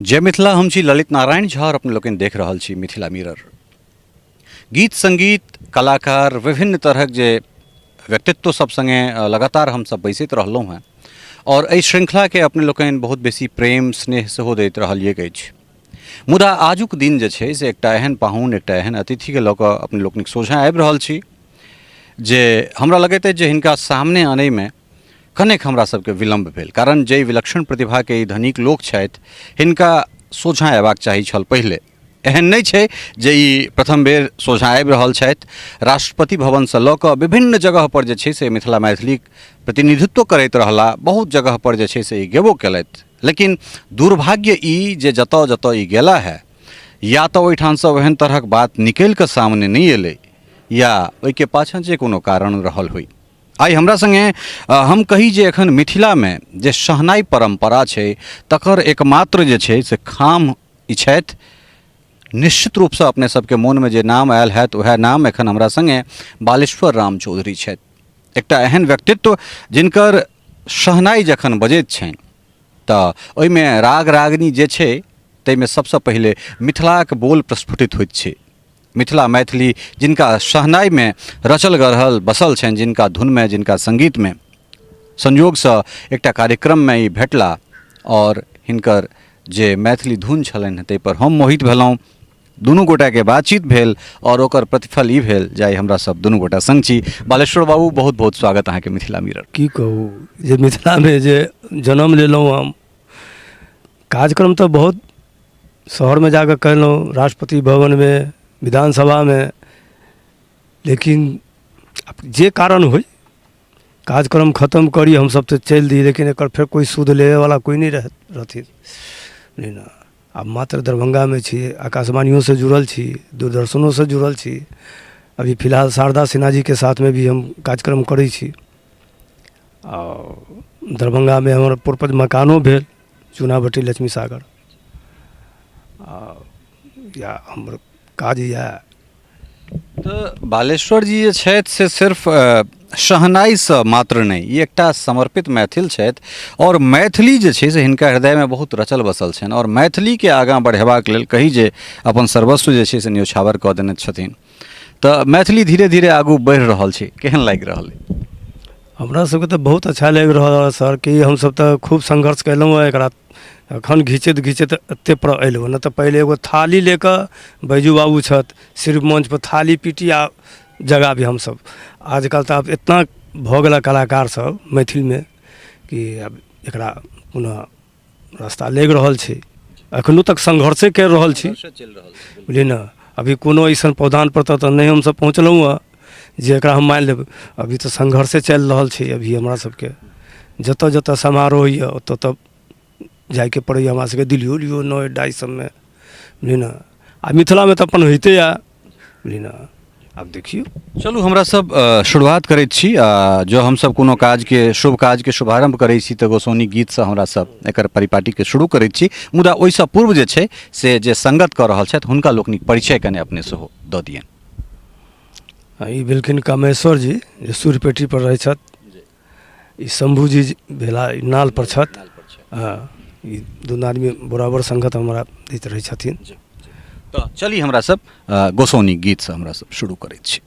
जय मिथिला। हम छी ललित नारायण झा और अपने लोकनि देख रहल छी मिथिला मिरर। गीत संगीत कलाकार विभिन्न तरहक जे व्यक्तित्व सब संगे लगातार हम सब बैसैत रहलहुँ हेँ और एहि श्रृंखलाके अपने लोकनि बहुत बेसी प्रेम स्नेह सेहो दैत रहलियैक अछि। मुदा आजुक दिन जे छै से एकटा एहन पाहुन, एकटा एहन अतिथिके लऽ कऽ अपने लोकनिक सोझाँ आबि रहल छी जे हमरा लगैत अछि जे हिनका सामने अनैमे कनेक हमरा सबके विलम्ब भेल, कारण जाहि विलक्षण प्रतिभाके ई धनिक लोक छथि हिनका सोझाँ अयबाक चाही छल पहिले। एहन नहि छै जे ई प्रथम बेर सोझाँ आबि रहल छथि। राष्ट्रपति भवनसँ लऽ कऽ विभिन्न जगहपर जे छै से मिथिला मैथिलीक प्रतिनिधित्व करैत रहला, बहुत जगहपर जे छै से ई गेबो केलथि। लेकिन दुर्भाग्य ई जे जतऽ जतऽ ई गेला है या तऽ ओहिठामसँ ओहन तरहक बात निकलि कऽ सामने नहि एलै या ओहिके पाछाँ जे कोनो कारण रहल होइ। आइ हमरा सङ्गे हम कही जे एखन मिथिलामे जे शहनाइ परम्परा छै तकर एकमात्र जे छै से खाम ई छथि। निश्चित रूपसँ अपने सबके मोनमे जे नाम आयल हैत वएह नाम एखन हमरा सङ्गे बालेश्वर राम चौधरी छथि। एकटा एहन व्यक्तित्व जिनकर शहनाइ जखन बजैत छनि तऽ ओहिमे राग रागिनी जे छै ताहिमे सबसँ पहिले मिथिलाक बोल प्रस्फुटित होइत छै। मिथिला मैथिली जिनका शहनाइमे रचल गढ़ल बसल छनि, जिनका धुनमे, जिनका सङ्गीतमे संयोगसँ एकटा कार्यक्रममे ई भेटला आओर हिनकर जे मैथिली धुन छलनि ताहिपर हम मोहित भेलहुँ। दुनू गोटाके बातचीत भेल आओर ओकर प्रतिफल ई भेल जे आइ हमरा सब दुनू गोटा सङ्ग छी। बालेश्वर बाबू, बहुत बहुत स्वागत अहाँके मिथिला मिरर। की कहू जे मिथिलामे जे जन्म लेलहुँ हम, कार्यक्रम तऽ बहुत शहरमे जाकऽ कयलहुँ, राष्ट्रपति भवनमे, विधानसभामे, लेकिन जे कारण होइ कार्यक्रम खतम करी हमसब तऽ चलि दी, लेकिन एकर फेर कोइ सुध लेबैवला कोइ नहि रहथिन। नहि ने आब मात्र दरभङ्गामे छी, आकाशवाणियोसँ जुड़ल छी, दूरदर्शनोसँ जुड़ल छी। अभी फिलहाल शारदा सिन्हा जीके साथमे भी हम कार्यक्रम करै छी। आओर दरभङ्गामे हमर पुरपज मकानो भेल चूनाभट्टी लक्ष्मी सागर। या हमर काज इएह। तऽ बालेश्वर जी जे छथि से सिर्फ शहनाइसँ मात्र नहि, ई एकटा समर्पित मैथिल छथि आओर मैथिली जे छै से हिनका हृदयमे बहुत रचल बसल छनि आओर मैथिलीके आगाँ बढ़ेबाक लेल कही जे अपन सर्वस्व जे छै से न्योछावर कऽ देने छथिन। तऽ मैथिली धीरे धीरे आगू बढ़ि रहल छै, केहन लागि रहल अइ? हमरा सबके तऽ बहुत अच्छा लागि रहल है सर कि हमसब तऽ खूब संघर्ष केलहुँ हँ, एकरा एखन घिचैत घिचैत एते पर एलहुँ। नहि तऽ पहिले एगो थाली लऽ कऽ बैजू बाबू छथि सिर्फ मञ्चपर थाली पीटी आ जगाबी हमसब। आजकल तऽ आब एतना भऽ गेल कलाकार सब मैथिलीमे कि आब एकरा पुनः रास्ता लागि रहल छै। एखनो तक संघर्षे करि रहल छी, बुझलियै ने। अभी कोनो अइसन पौधानपर तऽ नहि हमसब पहुँचलहुँ हँ जे एकरा हम मानि लेबै। अभी तऽ संघर्षे चलि रहल छै। अभी हमरा सबके जतऽ जतऽ समारोह होइए ओतऽ ओतऽ जाइके पड़ैए हमरा सबके, दिल्लियो उल्लियो नोएडा ई सबमे, बुझलियै ने। आ मिथिलामे तऽ अपन होइते यऽ, बुझलियै ने। आब देखियौ। चलू हमरा सब शुरुआत करैत छी। जँ हमसब कोनो काजके शुभ काजके शुभारम्भ करै छी तऽ गोसाउनि गीतसँ हमरा सब एकर परिपाटीके शुरू करैत छी। मुदा ओहिसँ पूर्व जे छै से जे सङ्गत कऽ रहल छथि हुनका लोकनिक परिचय कने अपने सेहो दऽ दिअनि। ई भेलखिन कामेश्वर जी जे सूर्यपेटी पर रहै छथि। ई शम्भू जी भेला, ई नाल पर छथि। हँ, ई दुनू आदमी बराबर सङ्गत हमरा दैत रहै छथिन। तऽ चली हमरा सब गोसाउनि गीतसँ हमरा सब शुरू करैत छी।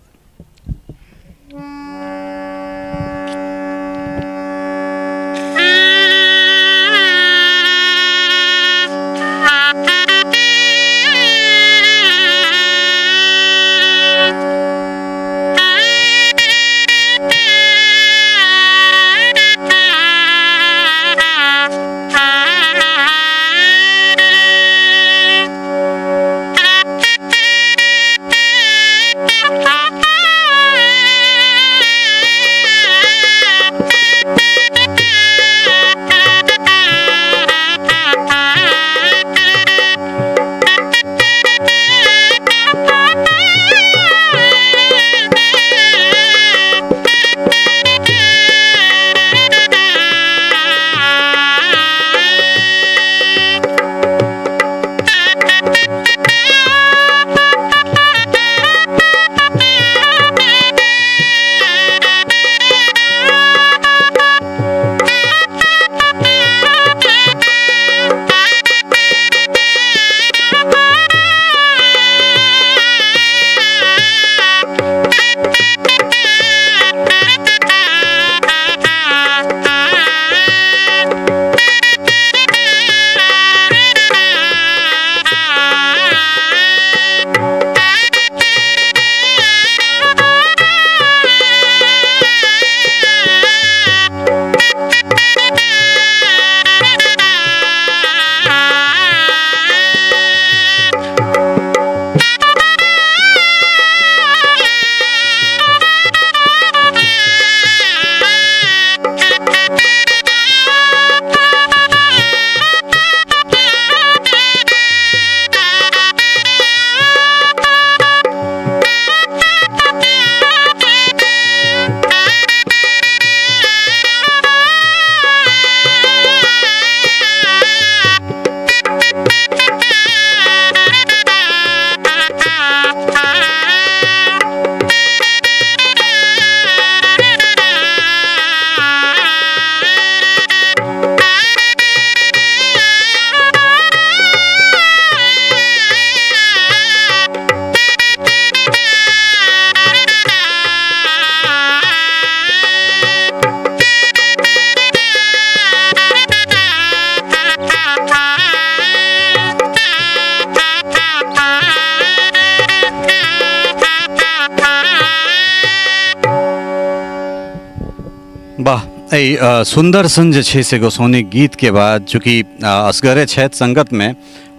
एहि सुन्दर सन जे छै से गोसाउनिक गीतके बाद चूँकि असगरे छथि सङ्गतमे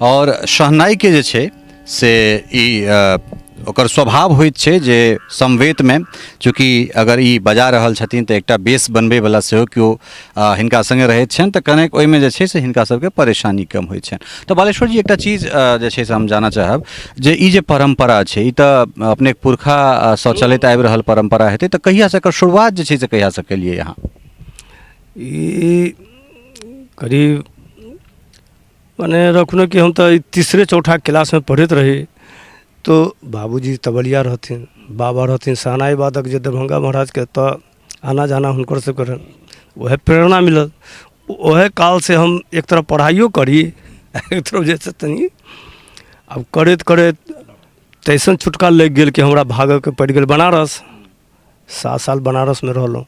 आओर शहनाइके जे छै से ई ओकर स्वभाव होइत छै जे समवेतमे चूँकि अगर ई बजा रहल छथिन तऽ एकटा बेस बनबैवला सेहो केओ हिनका सङ्गे रहैत छनि तऽ कनेक ओहिमे जे छै से हिनका सबके परेशानी कम होइत छनि। तऽ बालेश्वर जी, एकटा चीज जे छै से हम जानऽ चाहब जे ई जे परम्परा छै, ई तऽ अपनेके पुरखासँ चलैत आबि रहल परम्परा हेतै, तऽ कहियासँ एकर शुरुआत जे छै से कहियासँ केलियै अहाँ? ई करीब मने रखू ने कि हम तऽ तीसरे चौथा क्लासमे पढ़ैत रही, तो बाबूजी तबलिया रहथिन, बाबा रहथिन शहनाइ वादक जे दरभंगा महाराजके, तऽ आना जाना हुनकर सबके रहनि, वएह प्रेरणा मिलल। ओहे कालसँ हम एक तरफ पढ़ाइयो करी, एक तरफ जे छै तनी आब करैत करैत तैसन छुटका लागि गेल कि हमरा भागऽके पड़ि गेल बनारस। 7 साल बनारसमे रहलहुँ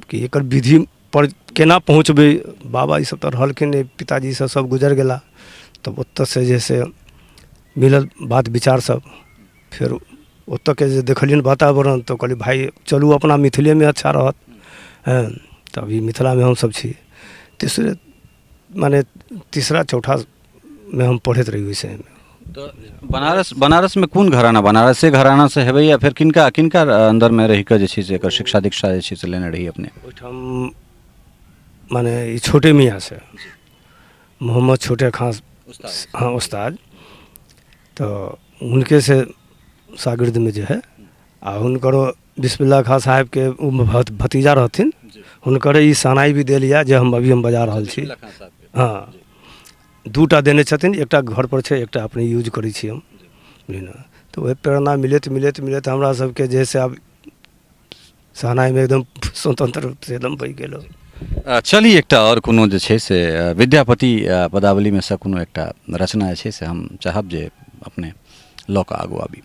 कि एकर विधि पर केना पहुँचबै। बाबा ई सब तऽ रहलखिन नहि, पिताजी सब सब गुजरि गेला। तब ओतऽसँ जे से मिलल बात विचार सब, फेर ओतऽके जे देखलियनि वातावरण तऽ कहलियै भाय चलू अपना मिथिलेमे अच्छा रहत। हँ, तऽ अभी मिथिलामे हमसब छी। तेसरे मने तीसरा चौथामे हम पढ़ैत रही ओहि समयमे। तऽ बनारसमे कोन घराना, बनारसे घरानासँ हेबै या फेर किनका किनका अन्दरमे रहिकऽ जे छै से एकर शिक्षा दीक्षा जे छै से लेने रही अपने? ओहिठाम मने ई छोटे मियाँसँ, मोहम्मद छोटे खाँ, हँ उस्ताद, तऽ हुनकेसँ शागिर्दमे जे हइ, आ हुनकरो बिस्मिल्ला खाँ साहेबके ओ भतीजा रहथिन, हुनकरे ई शहनाइ भी देल यऽ जे हम अभी हम बजा रहल छी। हँ, 2टा देने छथिन, एकटा घरपर छै, एकटा अपने यूज करै छी हम, बुझलियै ने। तऽ ओहि प्रेरणा मिलैत मिलैत मिलैत हमरा सबके जे है से आब शहनाइमे एकदम स्वतंत्र रूपसँ एकदम बहि गेलहुँ। चली एकटा आओर कोनो जे छै से विद्यापति पदावलीमे सँ कोनो एकटा रचना जे छै से हम चाहब जे अपने लऽ कऽ आगू आबी।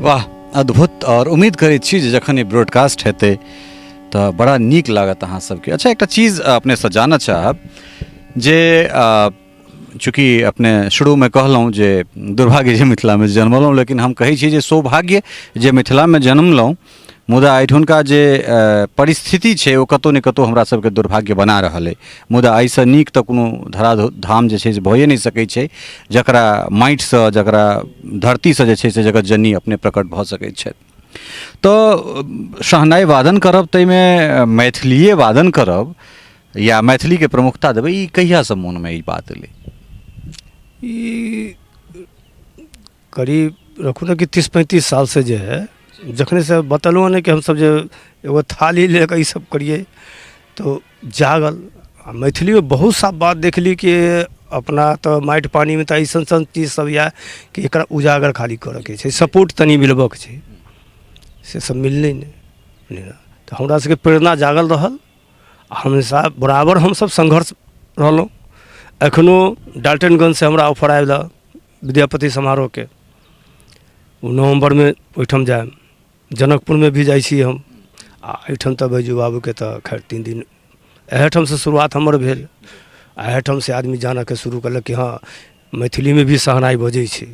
वाह, अद्भुत होयत आओर उम्मीद करै छी जे जखन ई ब्रॉडकास्ट हेतै तऽ बड़ा नीक लागत अहाँ सबके। अच्छा, एकटा चीज अपनेसँ जानऽ चाहब जे चूँकि अपने शुरूमे कहलहुँ जे दुर्भाग्य जे मिथिलामे जन्मलहुँ, लेकिन हम कहै छी जे सौभाग्य जे मिथिलामे जन्मलहुँ, मुदा एहिठुनका जे परिस्थिति छै ओ कतहु ने कतहु हमरा सबके दुर्भाग्य बना रहल अइ। मुदा एहिसँ नीक तऽ कोनो धरा धाम जे छै से भइए नहि सकै छै, जकरा माटिसँ, जकरा धरतीसँ जे छै से जगत जननी अपने प्रकट भऽ सकै छथि। तऽ शहनाइ वादन करब, ताहिमे मैथिलिए वादन करब या मैथिलीके प्रमुखता देबै, ई कहियासँ मोनमे ई बात एलै? ई करीब रखू ने कि 30-35 सालसँ जे है, जखनेसँ बतेलहुँ ने कि हमसब जे एगो थाली लऽ कऽ ईसब करिए तऽ जागल। आ मैथिलीमे बहुत सा बात देखली कि अपना तऽ माटि पानिमे तऽ अइसन सन चीज सब यऽ कि एकरा उजागर खाली करऽके छै, सपोर्ट तनि मिलबऽके छै, से सब मिललै नहि, बुझलियै। तऽ हमरा सबके प्रेरणा जागल रहल आ हमेशा बराबर हमसब संघर्ष रहलहुँ। एखनो डाल्टनगंजसँ हमरा ऑफर आयल हँ विद्यापति समारोहके, ओ नवम्बरमे ओहिठाम जायब, जनकपुरमे भी जाइ छी हम। आ एहिठाम तऽ बैजू बाबूके तऽ खैर 3 दिन एहिठामसँ शुरुआत हमर भेल आ एहिठामसँ आदमी जानऽके शुरू केलक कि हँ मैथिलीमे भी शहनाइ बजै छै।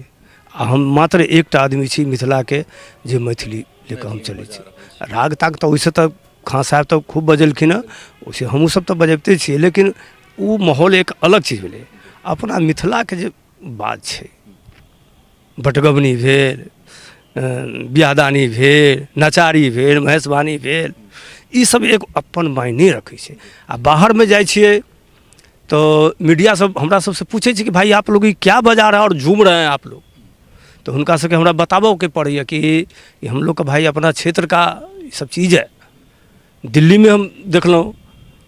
आ हम मात्र एकटा आदमी छी मिथिलाके जे मैथिली लऽ कऽ हम चलै छी। राग ताग तऽ ओहिसँ तऽ खाँ साहेब तऽ खूब बजेलखिन हँ, ओहिसँ हमहूँसभ तऽ बजबिते छियै, लेकिन ओ माहौल एक अलग चीज भेलै। अपना मिथिलाके जे बात छै, बटगबनी भेल, बिआहदानी भेल, नचारी भेल, महेशवाणी भेल, ईसब एक अपन मायने रखै छै। आ बाहरमे जाइ छियै तऽ मीडिया सब हमरा सबसँ पूछै छै कि भाई आप लोग ई क्या बजा रहे हैं और झूम रहे हैं आप लोग, तऽ हुनका सबके हमरा बताबऽके पड़ैए कि ई हम लोग का भाई अपना क्षेत्र का ई सब चीज है। दिल्लीमे हम देखलहुँ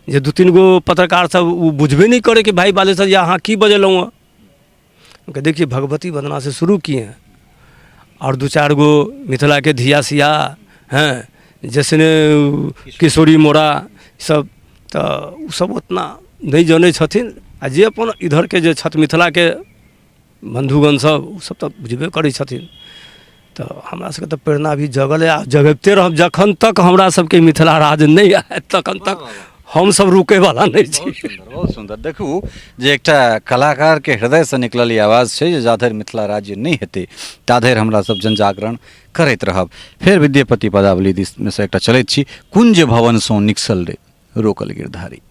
जे 2-3 गो पत्रकार सब ओ बुझबे नहि करै कि भाई बालेश्वर जी अहाँ की बजेलहुँ हँ। कि देखिए भगवती वंदना से शुरू किए हैं और 2-4 गो मिथिला के धिया सिया हैं, जैसे किशोरी मोरा सब, तऽ ओ सब उतना नहि जनै छथिन। आ जे अपन इधरके जे छथि मिथिलाके बन्धुगण सब, ओ सब तऽ बुझबे करै छथिन। तऽ हमरा सबके तऽ प्रेरणा भी जगल आ जगबिते रहब जखन तक हमरा सबके मिथिला राज नहि आयत तखन तक हमसब रुकैवला नहि छी। बहुत सुन्दर। देखू जे एकटा कलाकारके हृदयसँ निकलल ई आवाज छै जे जाधरि मिथिला राज्य नहि हेतै ताधरि हमरा सब जनजागरण करैत रहब। फेर विद्यापति पदावली दिसमे सँ एकटा चलैत छी, कुंज भवनसँ निकसल रे रोकल गिरधारी।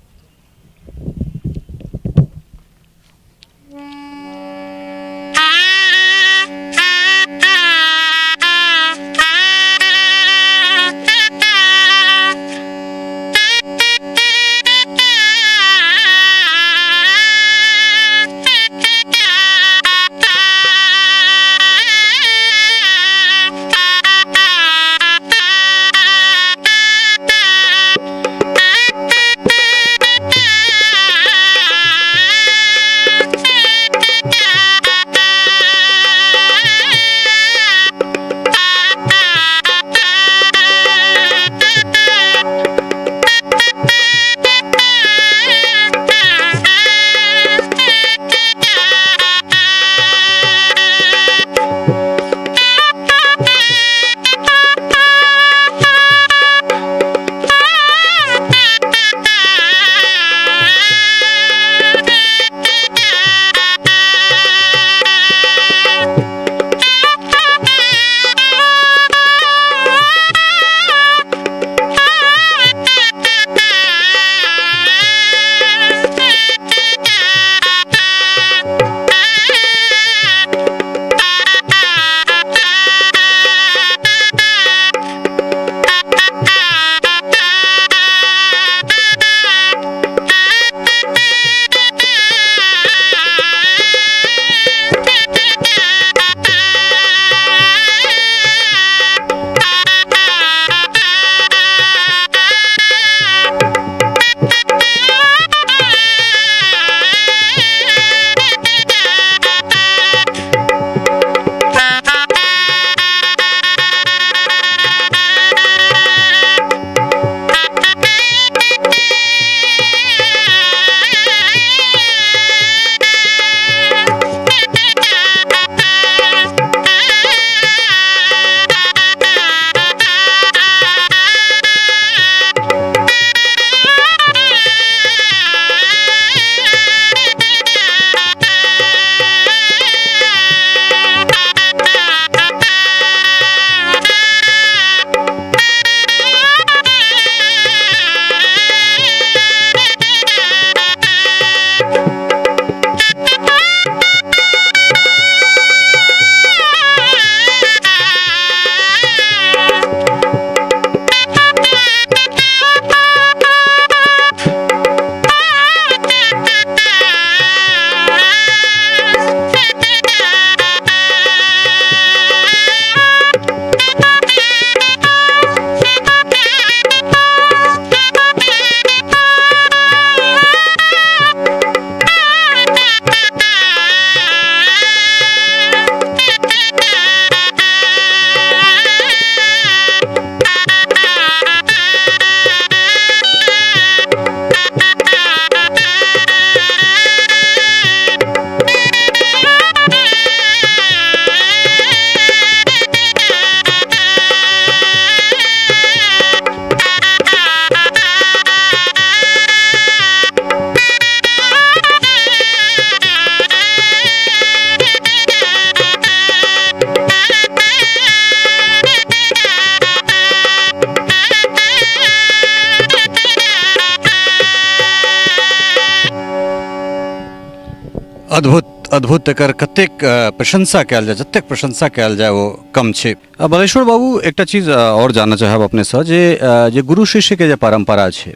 अद्भुत अद्भुत। एकर कतेक प्रशंसा कयल जाय, जतेक प्रशंसा कयल जाय ओ कम छै। बलेश्वर बाबू, एकटा चीज आओर जानऽ चाहब अपनेसँ जे जे गुरु शिष्यके जे परम्परा छै,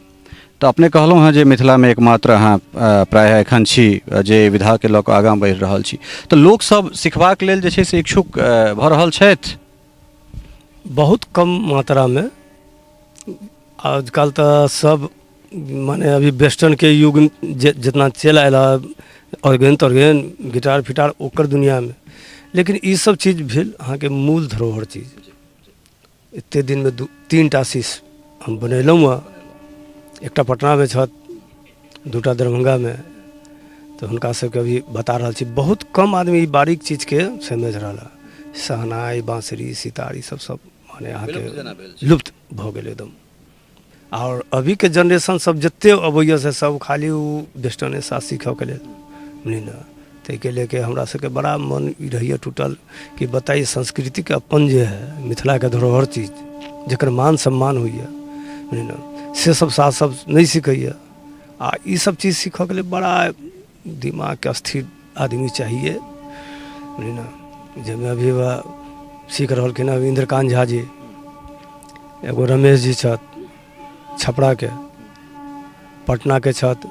तऽ अपने कहलहुँ हेँ जे मिथिलामे एकमात्र अहाँ प्रायः एखन छी जे विधाके लऽ कऽ आगाँ बढ़ि रहल छी, तऽ लोकसभ सिखबाक लेल जे छै से इच्छुक भऽ रहल छथि? बहुत कम मात्रामे। आजकल तऽ सब माने अभी वेस्टर्नके युग जे जितना चलि आयल हँ, ऑर्गेन तॉर्गेन, गिटार फिटार, ओकर दुनिआँमे, लेकिन ई सब चीज भेल अहाँके मूल धरोहर चीज। एते दिनमे 2-3 टा शिष्य हम बनेलहुँ हँ। एकटा पटनामे छथि, 2 टा दरभंगामे। तऽ हुनका सबके अभी बता रहल छी। बहुत कम आदमी ई बारीक चीजके समझि रहल हँ। शहनाइ, बाँसुरी, सितार, ई सब सब माने अहाँके लुप्त भऽ गेल एकदम। आओर अभीके जेनरेशन सब जते अबैए से सब खाली ओ वेस्टर्ने साथ सीखऽके लेल, बुझलियै ने? ताहिके लऽ कऽ हमरा सबके बड़ा मन ई रहैए टूटल कि बताइए, संस्कृतिके अपन जे है, मिथिलाके धरोहर चीज, जकर मान सम्मान होइए, बुझलियै ने, से सब साथ सब नहि सीखैए। आ ई सब चीज सीखऽके लेल बड़ा दिमागके स्थिर आदमी चाहिए, बुझलियै ने? जाहिमे अभी सीख रहलखिन अभी इन्द्रकान्त झा जी, एगो रमेश जी छथि छपराके, पटनाके छथि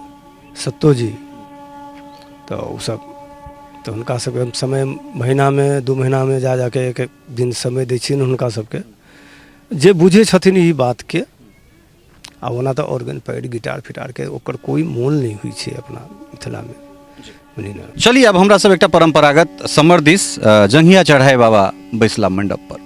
सत्तो जी। तऽ ओसब तऽ हुनका सबके हम समय महीनामे 2 महीनामे जा जाके एक एक दिन समय दै छियनि हुनका सबके, जे बुझै छथिन ई बातके। आ ओना तऽ ऑर्गन पैड, गिटार फिटारके ओकर कोइ मोल नहि होइ छै अपना मिथिलामे, बुझलियै ने? चलिए, आब हमरा सब एकटा परंपरागत समर दिस, जंघिया चढ़ाए बाबा बैसला मंडप पर।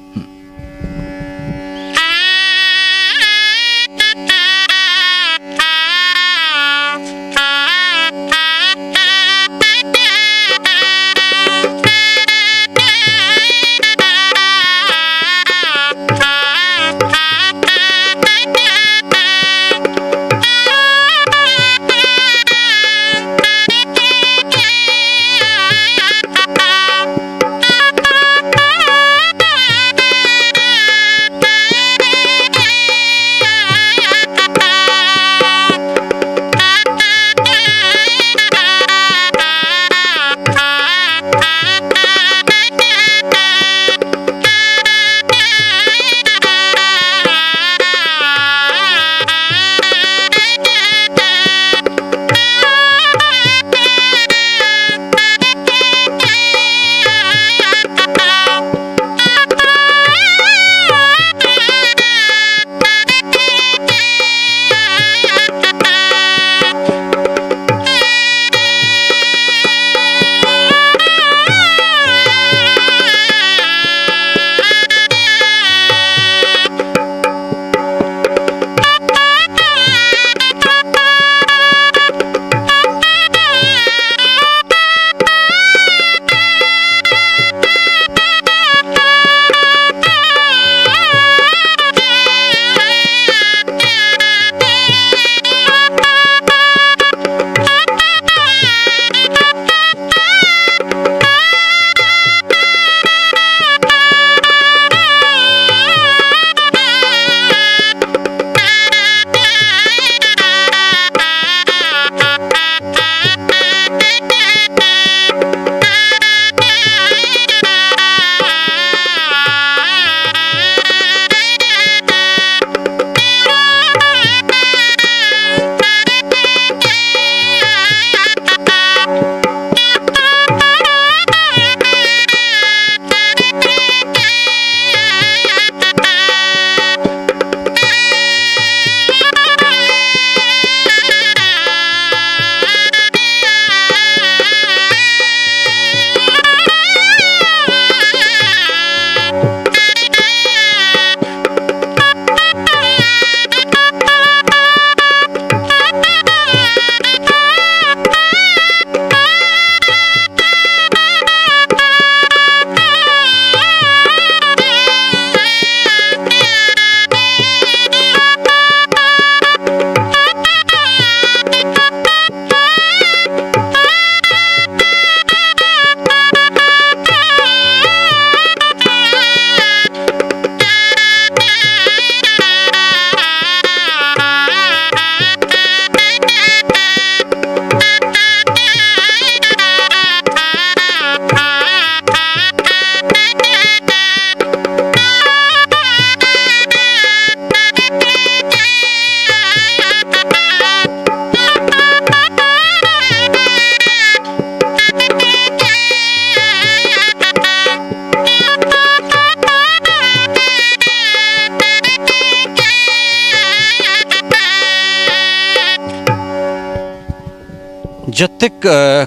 जतेक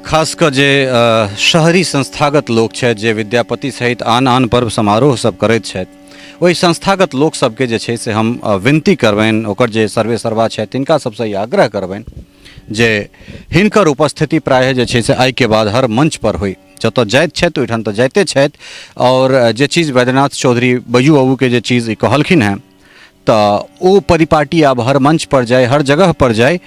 खास कऽ जे शहरी संस्थागत लोक छथि, जे विद्यापति सहित आन आन पर्व समारोह सब करैत छथि, ओहि संस्थागत लोक सबके जे छै से हम विनती करबनि, ओकर जे सर्वे सर्वा छथि तिनका सबसँ ई आग्रह करबनि जे हिनकर उपस्थिति प्रायः जे छै से आइके बाद हर मंच पर होइ। जतऽ जाइत छथि ओहिठाम तऽ जाइते छथि, आओर जे चीज वैद्यनाथ चौधरी बैजू बाबूके जे चीज ई कहलखिन हेँ, तऽ ओ परिपाटी आब हर मंच पर जाय, हर जगह पर जाय।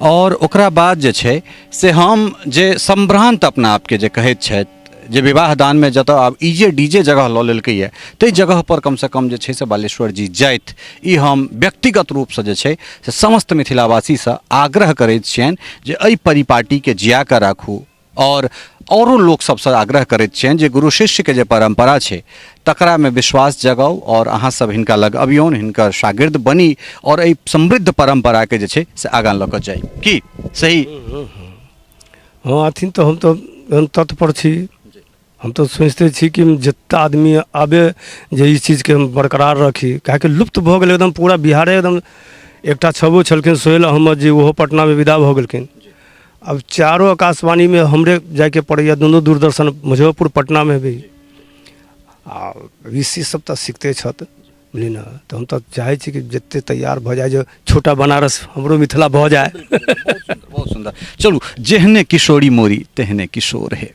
आओर ओकरा बाद जे छै से हम जे सम्भ्रान्त अपना आपके जे कहैत छथि, जे विवाह दानमे जतऽ आब ई जे डी जे जगह लऽ लेलकैए, ताहि जगहपर कमसँ कम जे छै से बालेश्वर जी जाथि, ई हम व्यक्तिगत रूपसँ जे छै से समस्त मिथिलावासीसँ आग्रह करैत छियनि जे एहि परिपाटीके जिया कऽ राखू। आओर औरो लोक सबसँ आग्रह करैत छियनि जे गुरु शिष्यके जे परम्परा छै तकरामे विश्वास जगाउ आओर अहाँ सब हिनका लग अबियौन, हिनकर शागिर्द बनी आओर एहि समृद्ध परम्पराके जे छै से आगाँ लऽ कऽ जाइ। की सही? हँ, अथिन तऽ हम तऽ एकदम तत्पर छी। हम तऽ सोचिते छी कि जतेक आदमी आबे जे ई चीजके हम बरकरार रखी, काहेकि लुप्त भऽ गेलै एकदम पूरा बिहारे एकदम। एकटा छबो छलखिन सोहेल अहमद जी, ओहो पटनामे विदा भऽ गेलखिन। आब चारो आकाशवाणीमे हमरे जाइके पड़ैए, दुनू दूरदर्शन मुजफ्फरपुर पटनामे भी। आ ऋषि सब तऽ सिखते छथि, बुझलियै ने। तऽ हम तऽ चाहै छी कि जतेक तैयार भऽ जाय जे छोटा बनारस हमरो मिथिला भऽ जाय। बहुत सुन्दर। चलू, जेहने किशोरी मोरी तेहने किशोर हे।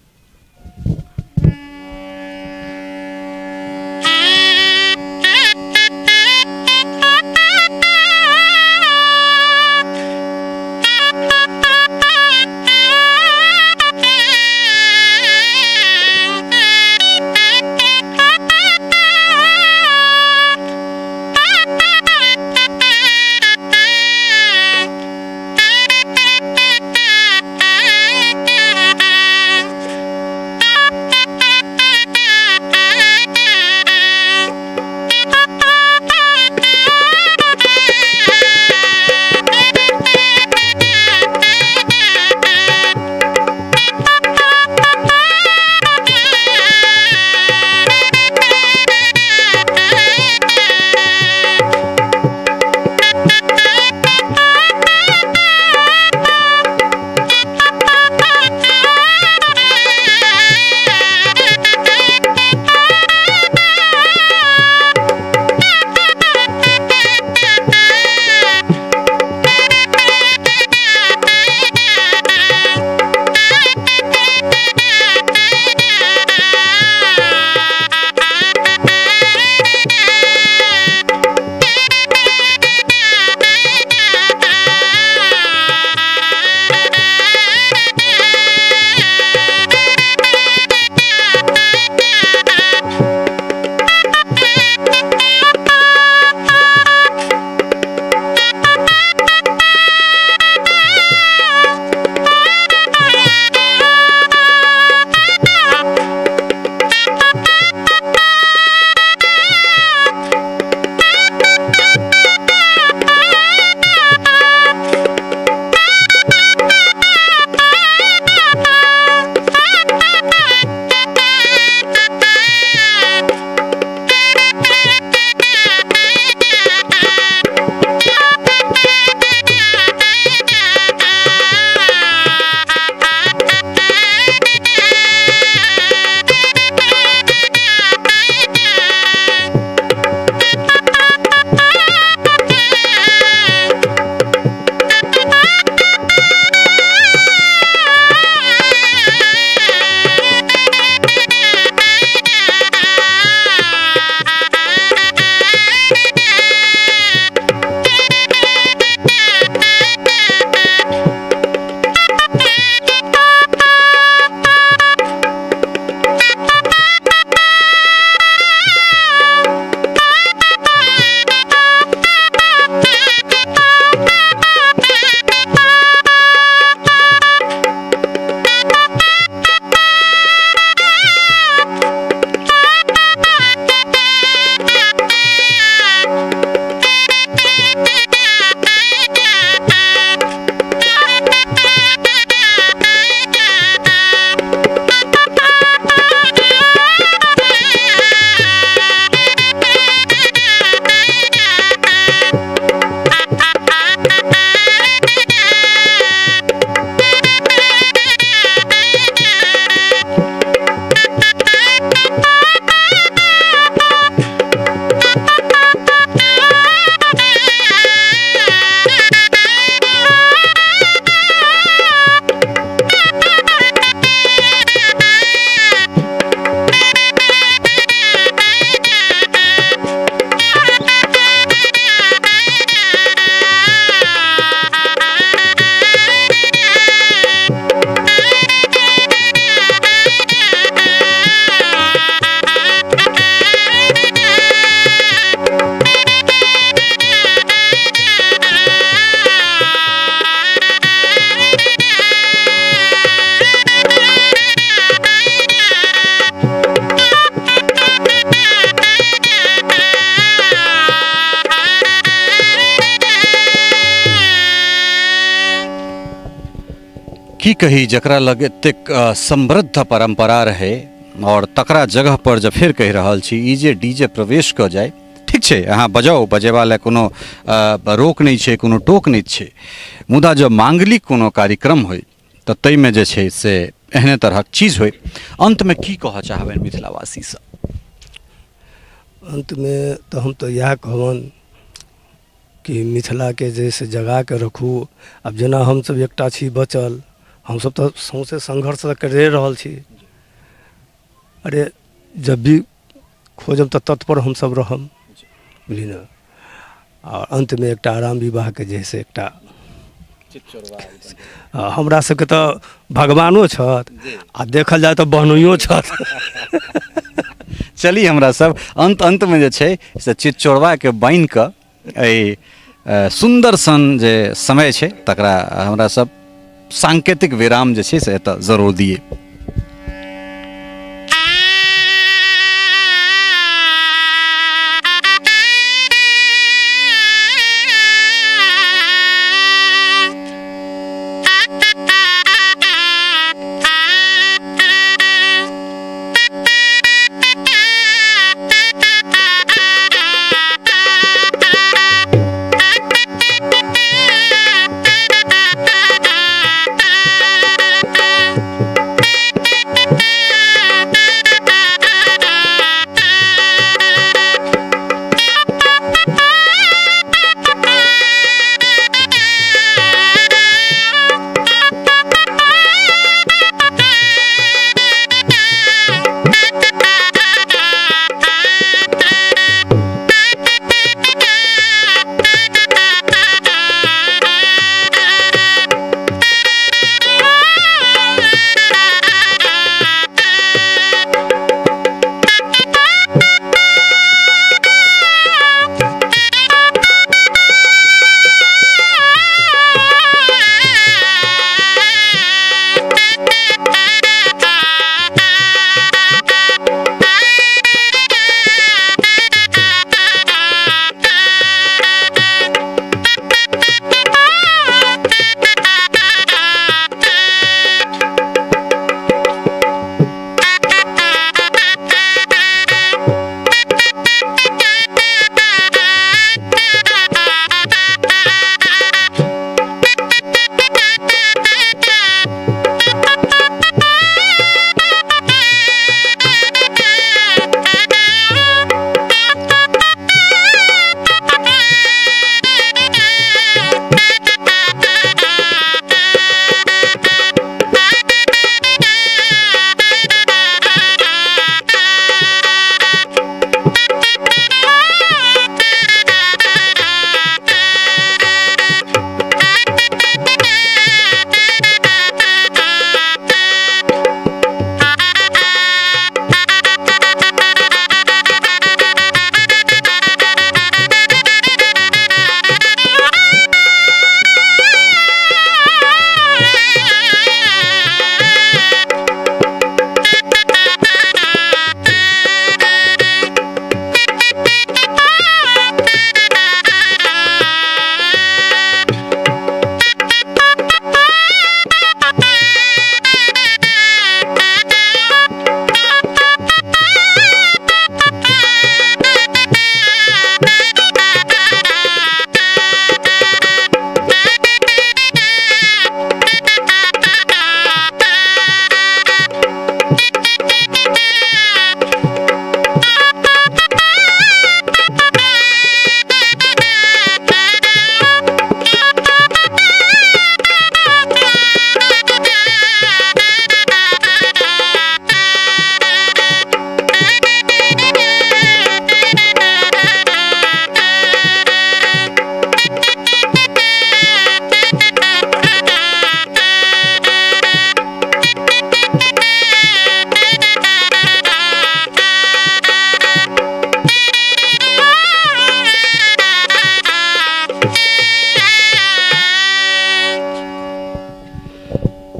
की कही, जकरा लग एतेक समृद्ध परम्परा रहै आओर तकरा जगहपर जब फेर कहि रहल छी ई जे डी जे प्रवेश कऽ जाय, ठीक छै अहाँ बजाउ, बजेबा लए कोनो रोक नहि छै, कोनो टोक नहि छै, मुदा जँ माङ्गलिक कोनो कार्यक्रम होइ तऽ ताहिमे जे छै से एहने तरहक चीज होइ। अन्तमे की कहऽ चाहबनि मिथिलावासीसँ? अन्तमे तऽ हम तऽ इएह कहबनि कि मिथिलाके जे से जगाके रखू। आब जेना हमसभ एकटा छी बचल, हमसभ तऽ सौँसे संघर्ष तऽ करिए रहल छी। अरे जब भी खोजब तऽ तत्पर हमसभ रहब, बुझलियै ने। आओर अन्तमे एकटा राम विवाहके जे है से एकटा हमरा सबके तऽ भगवानो छथि आ देखल जाय तऽ बहनोइयो छथि। चली हमरा सब अन्त अन्तमे जे छै से चितचोरबाके बान्हि कऽ एहि सुन्दर सन जे समय छै तकरा हमरा सब सांकेतिक विराम जे छै से एतऽ जरूर दिए।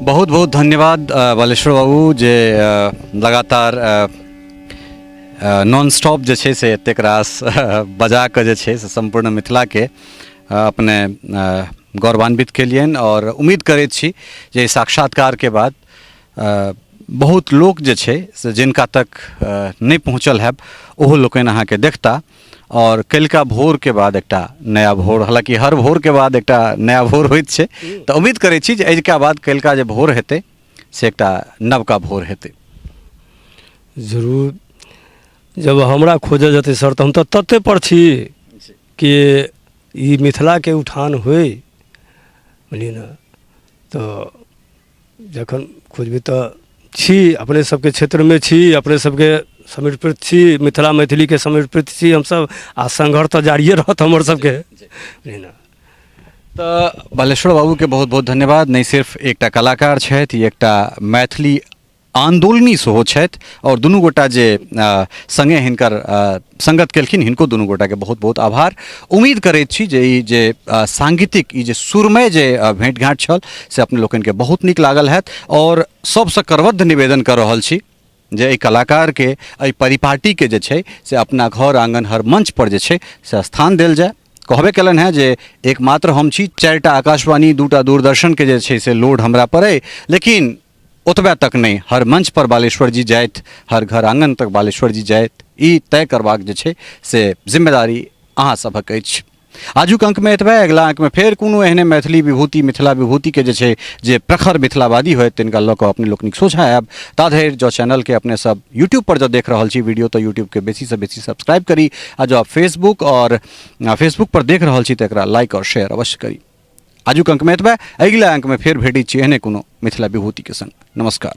बहुत बहुत धन्यवाद बालेश्वर बाबू जे लगातार नॉन स्टॉप जे छै से एतेक रास बजा कऽ जे छै से सम्पूर्ण मिथिलाके अपने गौरवान्वित केलियनि आओर उम्मीद करैत छी जे एहि साक्षात्कारके बाद बहुत लोक जे छै से जिनका तक नहि पहुँचल हैब ओहो लोकनि अहाँके देखता आओर कलिका भोरके बाद एकटा नया भोर, हालाँकि हर भोरके बाद एकटा नया भोर होइत छै, तऽ उम्मीद करै छी जे एहिके बाद कलिका जे भोर हेतै से एकटा नवका भोर हेतै। जरूर, जब हमरा खोजल जेतै सर तऽ हम तऽ तते पर छी कि ई मिथिलाके उठान होइ, बुझलियै ने। तऽ जखन खोजबै तऽ छी अपने सबके क्षेत्रमे छी, अपने सबके समर्पित छी, मिथिला मैथिलीके समर्पित छी हमसब, आ संघर्ष तऽ जारिए रहत हमर सबके, बुझलियै ने। तऽ बालेश्वर बाबूके बहुत बहुत धन्यवाद। नहि सिर्फ एकटा कलाकार छथि, एकटा मैथिली आन्दोलनी सेहो छथि आओर दुनू गोटा जे सङ्गे हिनकर सङ्गत केलखिन, हिनको दुनू गोटाके बहुत बहुत आभार। उम्मीद करैत छी जे ई जे साङ्गीतिक ई जे सुरमय जे भेँट घाँट छल से अपने लोकनिके बहुत नीक लागल हैत। आओर सबसँ करबद्ध निवेदन कऽ रहल छी जे एहि कलाकारके, एहि परिपाटीके जे छै से अपना घर आङ्गन हर मञ्चपर जे छै से स्थान देल जाय। कहबे केलनि हेँ जे एकमात्र हम छी, 4टा आकाशवाणी 2टा दूरदर्शनके जे छै से लोड हमरा पर अइ, लेकिन ओतबे तक नहि, हर मंच पर बालेश्वर जी जाथि, हर घर आङ्गन तक बालेश्वर जी जाथि, ई तय करबाक जे छै से जिम्मेदारी अहाँ सभक अछि। आजुक अंकमे एतबे, अगिला अंकमे फेर कोनो एहने मैथिली विभूति, मिथिला विभूतिके जे छै जे प्रखर मिथिलावादी होयत तिनका लऽ कऽ अपने लोकनिक सोझाँ आयब। ता धरि जँ चैनलके अपने सब यूट्यूब पर जँ देख रहल छी वीडियो तऽ यूट्यूबके बेसीसँ बेसी सब्सक्राइब करी, आ जँ फेसबुक आओर फेसबुक पर देख रहल छी तऽ एकरा लाइक आओर शेयर अवश्य करी। आजुक अंकमे एतबे, अगिला अंकमे फेर भेटैत छी एहने कोनो मिथिला विभूतिके संग। नमस्कार।